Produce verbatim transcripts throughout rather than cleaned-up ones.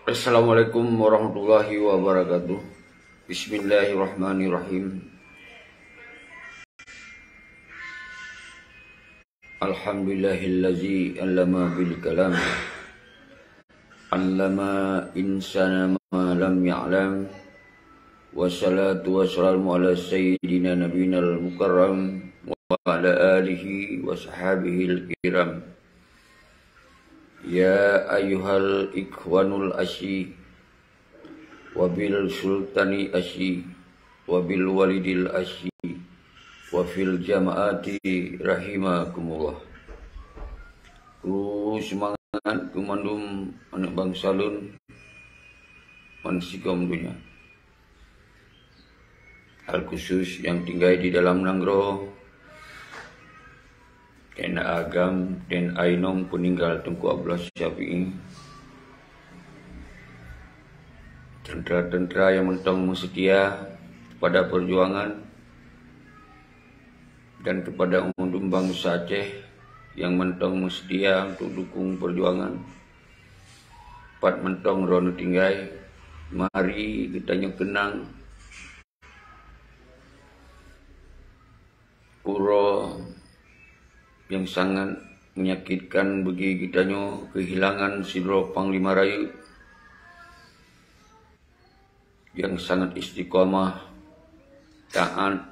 Assalamualaikum warahmatullahi wabarakatuh. Bismillahirrahmanirrahim. Alhamdulillahillazi allama bil kalam. Allama insana ma lam ya'lam. Wassalatu wassalamu ala sayyidina nabiyinal mukarram wa ala alihi wa sahabihil kiram. Ya ayyuhal ikhwanul asyi, wa bil sultani asyi, wa bil walidil asyi, wa fil jama'ati rahimakumullah. Kru seumangat keu mandum aneuk bansa lôn ban sigom donya. Hal khusus nyang tinggai di dalam nanggroe, keunan agam dan ainong peuninggal Teungku Abdullah Syafi'i, tentara-tentara nyang mantong meuseutia kepada peujuangan dan kepada mandum bansa Aceh nyang mantong meuseutia untuk dukung peujuangan. Pat mantong droeneuh tinggai, mari geutanyoe keunang uroe nyang sangat menyakitkan bagi geutanyoe, keuhilangan sidroe panglima rayeuk nyang sangat istiqamah, taat,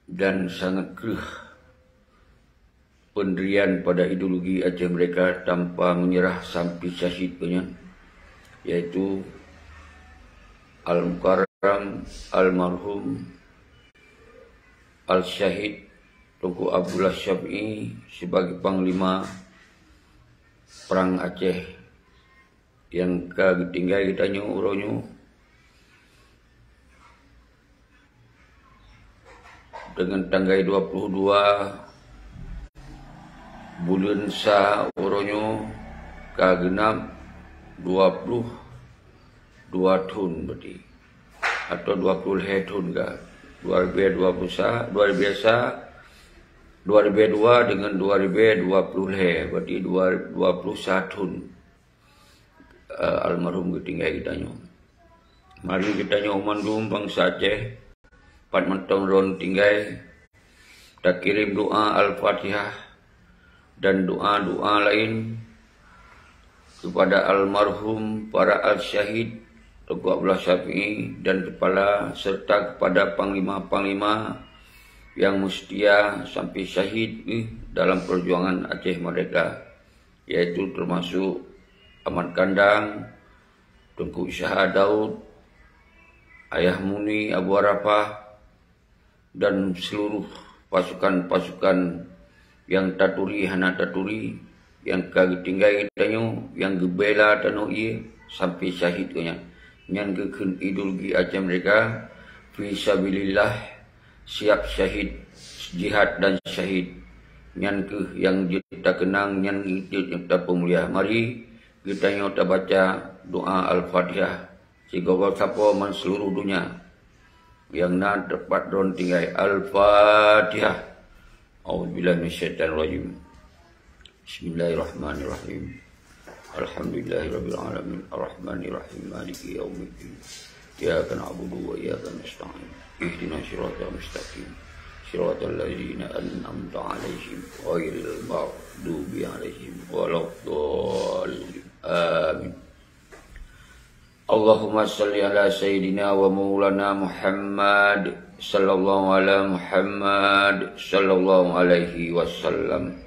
dan sangat kreueh pendirian pada ideologi Aceh Merdeka tanpa menyerah sampai syahid geuh nyan, yaitu Al-Mukarram, Almarhum, Al-Syahid Teungku Abdullah Syafi'i sebagai Panglima Perang Aceh nyang ka geutinggai geutanyoe uroe nyoe, deungon tanggai dua puluh dua buleuen sa uroe nyoe ka geunab dua puluh dua thon berarti, atau dua puluh lhèe thon ka. Dua ribèe dua puluh sa, dua ribèe sa, dua ribèe dua deungon dua ribèe dua puluh lhèe, berarti dua, dua puluh sa thon, eh, almarhum geutinggai geutanyoe. Mari geutanyoe mandum bansa Aceh, pat mantong droeneuh tinggai, takirém doa Al-Fatihah dan doa-doa laén kepada almarhum para al-syahid Teungku Abdullah Syafi'i dan kepala serta kepada panglima-panglima nyang meuseutia sampai syahid dalam perjuangan Aceh Merdeka, yaitu termasuk Ahmad Kandang, Teungku Isyaha Daud, Ayah Muni Abu Arafah, dan seluruh pasukan-pasukan nyang taturi hana taturi, nyang ka geutinggai geutanyoe, nyang geubela tanoh ié sampai syahid geuh nyan. Nyan geukheun ideologi Aceh Merdeka, fi sabilillah, siap syahid, jihad dan syahid. Nyan kheueh nyang jeuet takeunang, nyan jeuet tapeumulia. Mari geutanyoe tabaca doa Al-Fatihah. Sigoe-goe sapoe man seuluruh donya nyang na teumpat droen tinggai. Al-Fatihah. A'udzubillahi minasyaitonirrajim. Bismillahirrahmanirrahim. Alhamdulillahirabbil alamin. Arrahmanirrahim. Maliki yaumiddin. Iyyaka na'budu wa iyyaka nasta'in. Ihdinas siratal mustaqim. Siratal ladzina an'amta 'alaihim ghairil maghdubi 'alaihim waladdallin. Amin. Allahumma shalli ala sayyidina wa maulana Muhammad, sallallahu ala Muhammad, sallallahu alaihi wasallam.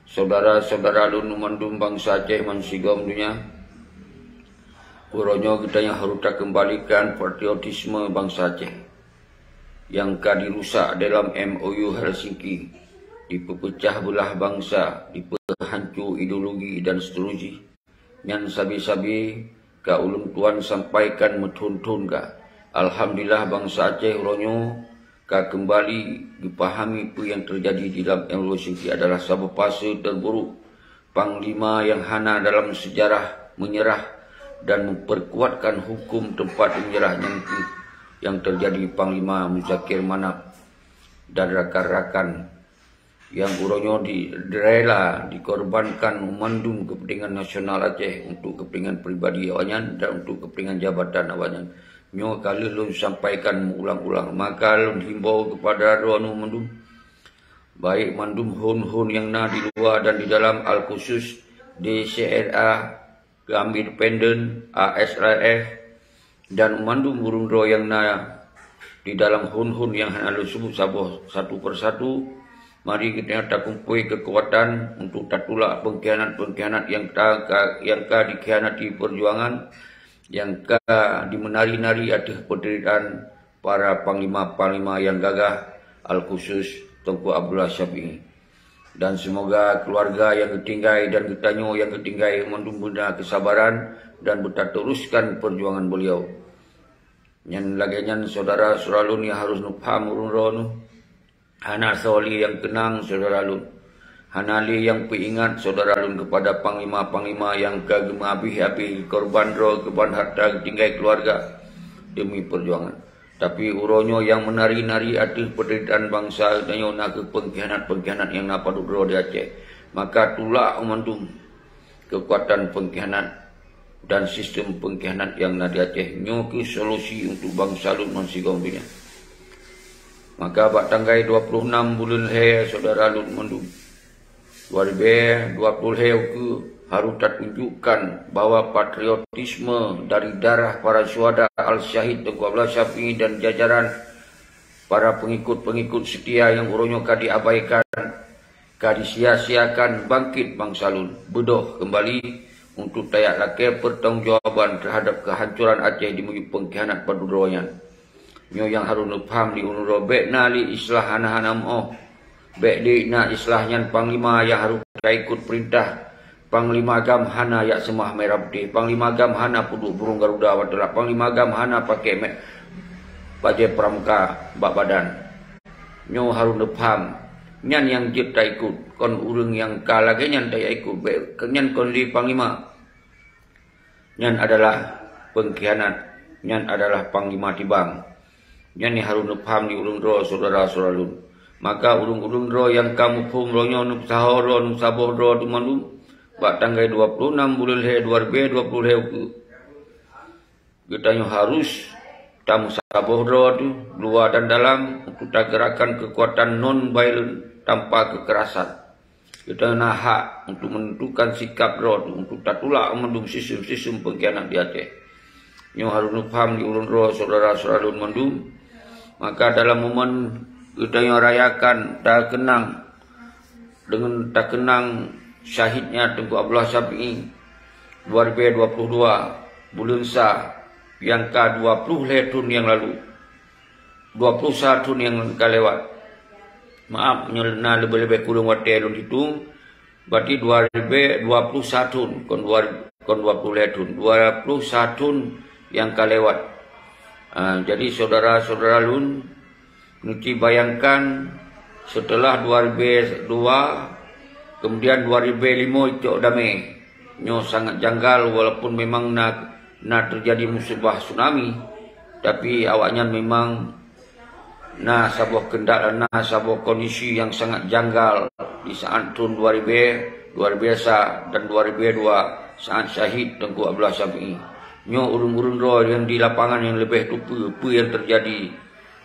Syedara-syedara lôn mandum bansa Aceh man sigom donya, uroe nyoe geutanyoe harôh takeumbalikan patriotisme bansa Aceh nyang ka dirusak dalam M O U Helsinki, dipeupeucah beulah bansa, dipeuhanco ideologi dan seterusjih. Nyan sabe-sabe ka ulôn tuan sampaikan meuthon-thon ka. Alhamdulillah, bansa Aceh uroe nyoe ka keumbali geupahami peue nyang teujadi di lam M O U Helsinki adalah saboh fase teuburuk panglima nyang hana dalam seujarah meunyeurah dan meupeurkuatkan huköm teumpat meunyeurah nyan kheueh nyang teujadi Panglima Muzakir Manaf dan rakan-rakan nyang uroe nyoe di-, rela dikorbankan mandum kepentingan nasional Aceh untuk kepentingan pribadi awaknyan dan untuk kepentingan jabatan awaknyan. Nyoe ka lheueh lôn sampaikan meuulang-ulang, maka lôn himbau kepada droeneuh mandum, baik mandum hon-hon nyang na di luwa dan di dalam, al khusus D C R A, GAM Independen, A S R F, dan mandum ureuëng droe nyang na di dalam hon-hon nyang hana lôn sebut saboh satu persatu. Mari kita takumpui kekuatan untuk tatulak pengkhianat-pengkhianat nyang ka, ka, nyang ka dikhianati perjuangan, nyang ka dimenari-nari ateueh penderitaan para panglima-panglima nyang gagah, al khusus Teungku Abdullah Syafi'i. Dan semoga keluarga nyang geutinggai dan geutanyoe nyang geutinggai mandum beuna kesabaran dan beutateruskan perjuangan beliau. Nyan lagée nyan syedara-syedara lôn nyang harôh neupaham ureuëng droeneuh. Hana soe lé nyang keunang syedara lôn. Hana lé nyang peuingat syedara lôn keupada panglima-panglima nyang ka geumeuhabéh-habéh, geukorban droe, geukorban hareuta, geutinggai keuluwarga deumi peujuangan. Tapi uroe nyoe nyang meunari-nari ateueh peunderitaan bansa tanyoe na kheueh peungkhianat-peungkhianat nyang na padub droe di Aceh. Maka tulak mandum keukuatan peungkhianat dan sistem peungkhianat nyang na di Aceh. Nyoe kheueh solusi untuk bansa lôn ngon sigom donya. Maka bak tanggai dua puluh enam buleuen lhée, syedara lôn mandum, dua ribée dua puluh lhée ukeue harôh tatunjukkan bahwa patriotisme dari darah para syuhada al-syahid Teungku Abdullah Syafi'i dan jajaran para pengikut-pengikut setia nyang uroe nyoe ka diabaikan, ka disia-siakan, bangkit bansa lôn, beudôh keumbali untuk tajak lakée peurtanggongjawaban teuhadab keuhancoran Aceh dimiyueb peungkhianat padub droe nyan. Nyoe nyang harôh neupaham di ureuëng droe, bék na lé islah hana-hana meuoh. Bék lé na islah nyan panglima nyang harôh taikot peurintah. Panglima GAM hana jak seumah merah putéh. Panglima GAM hana peuduek burông garuda watée teulak. Panglima GAM hana pakék me-, bajée pramuka bak badan. Nyoe harôh neupaham. Nyan nyang jeuet taikot, kon ureuëng nyang ka lagée nyan taikot. Bék, nyan kon lé panglima. Nyan adalah peungkhianat, nyan adalah panglima tibang. Nyan nyang harôh neupaham di ureuëng droe syedara-syedara lôn. Maka ureuëng-ureuëng droe nyang ka muphom droe nyoe, neupeusaho droe, neupeusaboh droe teuma lom, bak tanggai dua puluh enam buleuen lhée dua ribée dua puluh lhée ukeue, geutanyoe harôh tameusaboh droe teuh, luwa dan dalam, untuk tagerakan keukuatan non-violent, tanpa kekerasan. Geutanyoe na hak untuk menentukan sikap droe teuh untuk tatulak mandum sistem-sistem peungkhianat di Aceh. Nyoe harôh neupaham di ureuëng droe syedara-syedara lôn mandum. Maka dalam momen geutanyoe rayakan, takeunang, deungon takeunang syahidnya Teungku Abdullah Syafi'i, dua ribée dua puluh dua, buleuen sa, nyang ka dua puluh lhée thon nyang lalu. Dua puluh sa thon nyang ka lewat. Maaf, meunyoe na leubeh-leubeh kureueng watée lôn hitong, berarti dua ribée dua puluh sa thon, kon dua, kon dua puluh lhée thon, dua puluh sa thon nyang ka lewat. Ah, jadi syedara-syedara lôn, neuci bayangkan, seuteulah dua ribée dua, kemudian dua ribée lima icok damé. Nyoe sangat janggal, walaupun memang na, na teujadi musibah tsunami, tapi awaknyan memang na saboh keundak, na saboh kondisi nyang sangat janggal di saat thon dua ribée, dua ribée sa dan dua ribée dua, saat syahid Teungku Abdullah Syafi'i. Nyoe ureuëng-ureuëng droe nyang di lapangan nyang leubeh teupeue peue nyang teujadi.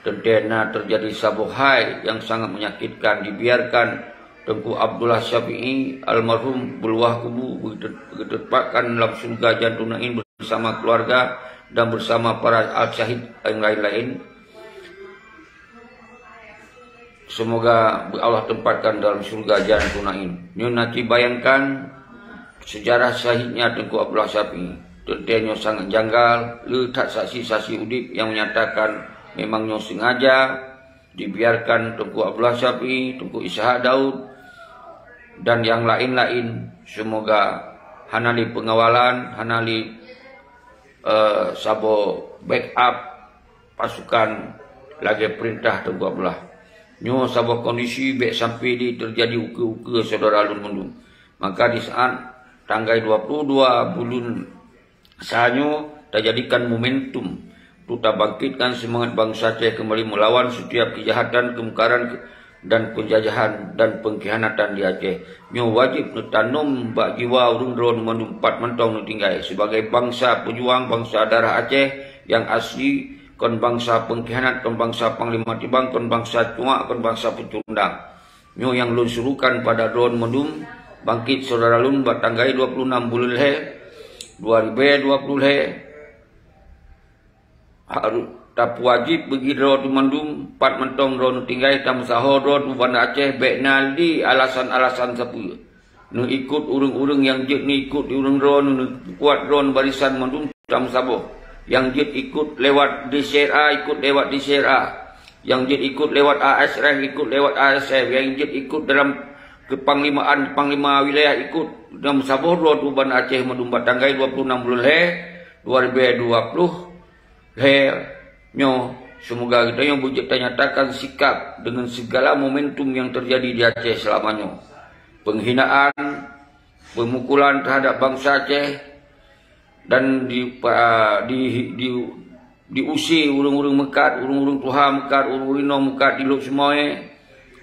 Teuntée na teujadi saboh hai nyang sangat menyakitkan, dibiarkan Teungku Abdullah Syafi'i almarhum beuluwah kubu, geuteupakkan lam syeuruga Jannatun Naim bersama keluarga dan bersama para al-syahid nyang laén-laén. Semoga Allah tempatkan dalam syeuruga Jannatun Naim. Nyoe neuci bayangkan, sejarah syahidnya Teungku Abdullah Syafi'i. Teuntée nyoe sangat janggal, le that saksi-saksi udeb nyang menyatakan memang nyoe sengaja dibiarkan Teungku Abdullah Syafi'i, Teungku Ishak Daud, dan nyang laén-laén. Semoga hana lé peungawalan, hana lé, eh, saboh backup pasukan lagée peurintah Teungku Abdullah. Nyoe saboh kondisi bék sampai di teujadi ukeue-ukeue syedara lôn mandum. Maka di saat tanggai dua puluh dua buleuen sa nyoe tajadikan momentum untuk tabangkitkan seumangat bansa Aceh keumbali meulawan setiap keujahatan, keumungkaran, ke-, dan penjajahan dan pengkhianatan di Aceh. Nyoe wajéb neutanom bak jiwa ureuëng droeneuh mandum pat mantong neutinggai sibagai bansa peujuang, bansa darah Aceh nyang asli, kon bansa pengkhianat, kon bansa panglima tibang, kon bansa cuak, kon bansa peucundang. Nyoe nyang lôn surukan pada droeneuh mandum, bangkét syedara lôn bak tanggai dua puluh enam buleuen lhée dua ribée dua puluh lhée. Harôh tapeuwajéb bagi droe teuh mandum, pat mantong droeneuh tinggai, tameusaho droe teuh Banda Aceh, bék na lé alasan-alasan sapeue. Neuikot ureuëng-ureuëng nyang jeuet neuikot di ureuëng droeneuh, neupeukuat droeneuh barisan mandum tameusaboh. Nyang jeuet ikot lewat D C R A, ikot lewat D C R A. Nyang jeuet ikot lewat A S F, ikot lewat A S F. Nyang jeuet ikot dalam keupanglimaan, panglima wilayah ikot. Tameusaboh droe teuh Banda Aceh mandum bak tanggai dua puluh enam buleuen lhée dua ribée dua puluh lhée nyoe, seumoga geutanyoe beujeuet tanyatakan sikap deungon segala momentum nyang teujadi di Aceh seulama nyoe. Peunghinaan, peumukulan teuhadap bansa Aceh dan di, pa-, di, di, diusé ureuëng-ureuëng meukat, ureuëng-ureuëng tuha meukat, ureuëng-ureuëng inong meukat di Lhokseumawe,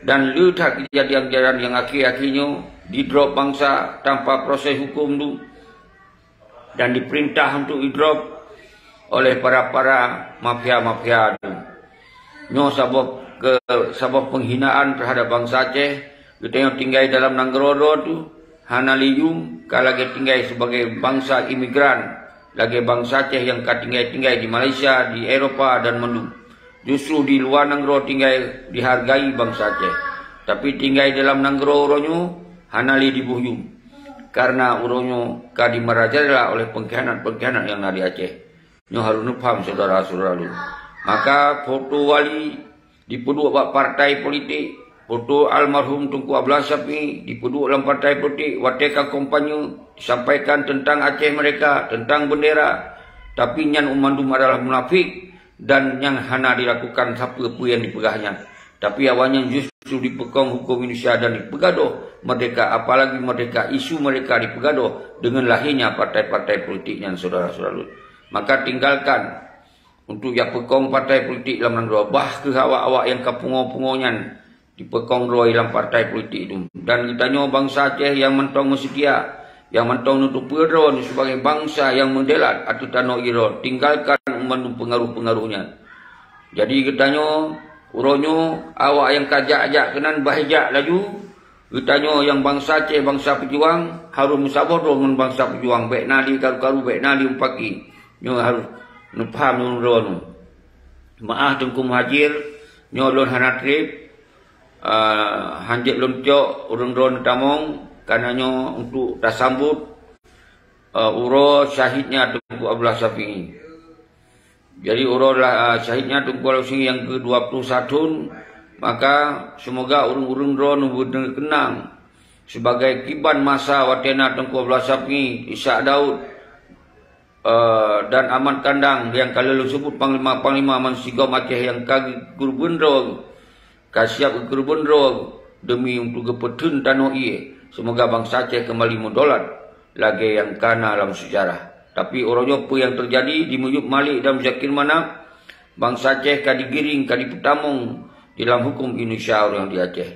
dan le that keujadian-keujadian nyang akhé-akhé nyoe didrop bansa tanpa proses hukum tu dan diperintah untuk idrop oleh para-para mafia-mafia tu. Nyoe saboh ke-, saboh peunghinaan teuhadap bansa Aceh. Geutanyoe tinggai dalam nanggroe droe teuh hana lé yum, ka lagée tinggai sibagai bansa imigran, lagée bansa Aceh nyang ka tinggai-tinggai di Malaysia, di Eropa dan mandum. Justru di luwa nanggroe tinggai dihargai bansa Aceh, tapi tinggai dalam nanggroe uroe nyoe hana lé diboh yum, kareuna uroe nyoe ka dimarajalela oleh peungkhianat-peungkhianat nyang na di Aceh. Nyoe harôh neupaham syedara-syedara lôn. Maka foto wali dipeuduek bak partai politik, foto almarhum Teungku Abdullah Syafi'i dipeuduek lam partai politik, watée ka kampanye disampaikan teuntang Aceh Merdeka, teuntang bendera, tapi nyan mandum adalah munafik dan nyang hana dilakukan sapeue-peue nyang dipeugah nyan. Tapi awaknyan justru dipeukong huköm Indonesia dan dipeugadôh merdeka, apalagi merdeka isu merdeka dipeugadôh deungon lahirnya partai-partai politik nyan, syedara-syedara lôn. Maka tinggalkan untuk jak peukong partai politik lam nanggroe, bah kheueh awak-awak nyang ka pungo-pungo nyan dipeukong droe lam partai politik tu. Dan geutanyoe bansa Aceh nyang mantong meuseutia, nyang mantong neuteupeue droe sibagai bansa nyang meudelat ateueh tanoh droe, tinggalkan bandum peungaruh-peungaruh nyan. Jadi geutanyoe uroe nyoe awak nyang ka jak-jak keunan bah jak laju, geutanyoe nyang bansa Aceh, bansa peujuang, harôh meusaboh droe ngon bansa peujuang, bék na lé karu-karu, bék na lé mupaki. Nyoe harôh neupaham lôn droeneuh. Meuáh Teungku Muhajir, nyoe lôn hana treb, ah, hanjeuet lôn cok ureuëng droeneuh tamong, kareuna nyoe untuk tasambot, ah, uroe syahidnya Teungku Abdullah Syafi'i. Jadi uroe lah, ah, syahidnya Teungku Abdullah Syafi'i nyang keu dua puluh satu, maka seumoga ureuëng-ureuëng droeneuh beudeuh keunang sibagai kiban masa watée na Teungku Abdullah Syafi'i, Ishak Daud, eh, dan Ahmad Kandang nyang ka lheueh lôn seubut panglima-panglima bansigom Aceh nyang ka geukeureubeuen droe, ka siab geukeureubeuen droe deumi untuk geupeutheun tanoh ié. Seumoga bansa Aceh keumbali meudolat lagée nyang ka na lam seujarah. Tapi uroe nyoe peue nyang teujadi di Muyup Malik dan Muzakir Manaf, bansa Aceh ka digiring, ka dipeutamong di lam huköm Indonesia ureuëng di Aceh.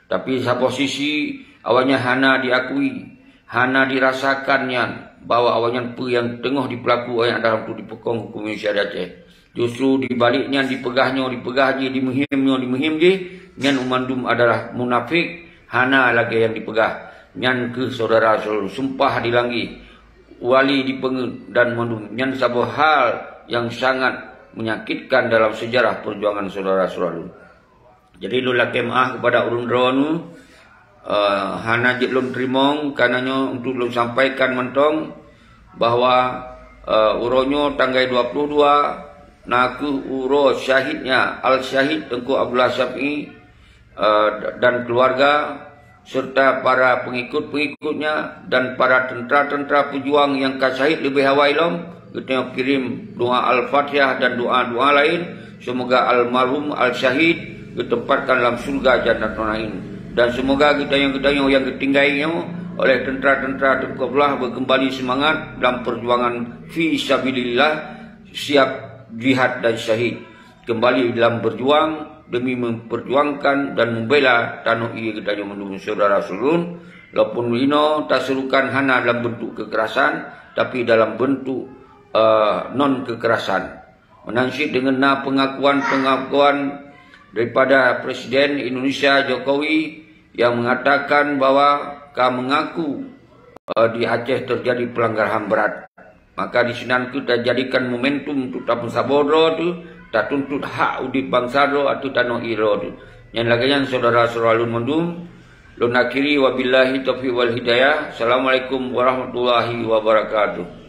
Tapi saboh sisi awaknyan hana diakui, hana dirasakan nyan bahwa awaknyan peue nyang teungoh dipeulaku awaknyan adalah untuk dipeukong huköm Indonesia di Aceh. Justru di balik nyan dipeugah nyoe, dipeugah jih, dimeuhém nyoe, dimeuhém jih, nyan mandum adalah munafik, hana lagée nyang dipeugah. Nyan kheueh syedara-syedara lôn, sumpah dilanggi, wali dipeungeuet dan mandum. Nyan saboh hal nyang sangat menyakitkan dalam seujarah peujuangan syedara-syedara lôn. Jadi lôn lakée meuáh keupada ureuëng droeneuh, eh, hana jeuet lôn teurimong, kareuna nyoe untuk lôn sampaikan mantong bahwa, eh, uroe nyoe tanggai dua puluh dua na kheueh uroe syahidnya Al-Syahid Teungku Abdullah Syafi'i, eh, dan keluarga, serta para pengikut-pengikutnya dan para tentara-tentara pejuang nyang ka syahid leubeh awai lom, geutanyoe kirém doa Al-Fatihah dan doa-doa laén, seumoga almarhum al-syahid geutempatkan lam syeuruga Jannatul Naim. Dan seumoga geutanyoe-geutanyoe nyang geutinggai nyoe oleh tentara-tentara Teungku Abdullah beukeumbali seumangat lam peujuangan fi sabilillah, siap jihad dan syahid. Keumbali lam beujuang, demi memperjuangkan dan membela tanoh ie geutanyoe mandum syedara-syedara ulôn, walaupun inoe taserukan hana dalam bentuk kekerasan, tapi dalam bentuk, eh, non kekerasan. Meunan cit deungon na pengakuan-pengakuan daripada Presiden Indonesia Jokowi yang mengatakan bahwa ka mengaku, eh, di Aceh terjadi pelanggaran ham berat. Maka di sinan kheueh tajadikan momentum untuk tapeusaboh droe teuh, tatuntut hak udeb bansa droe ateueh tanoh ie droe teuh. Nyan lagée nyan syedara-syedara lôn mandum, lôn akhiri, wabillahi taufiq wal hidayah. Assalamualaikum warahmatullahi wabarakatuh.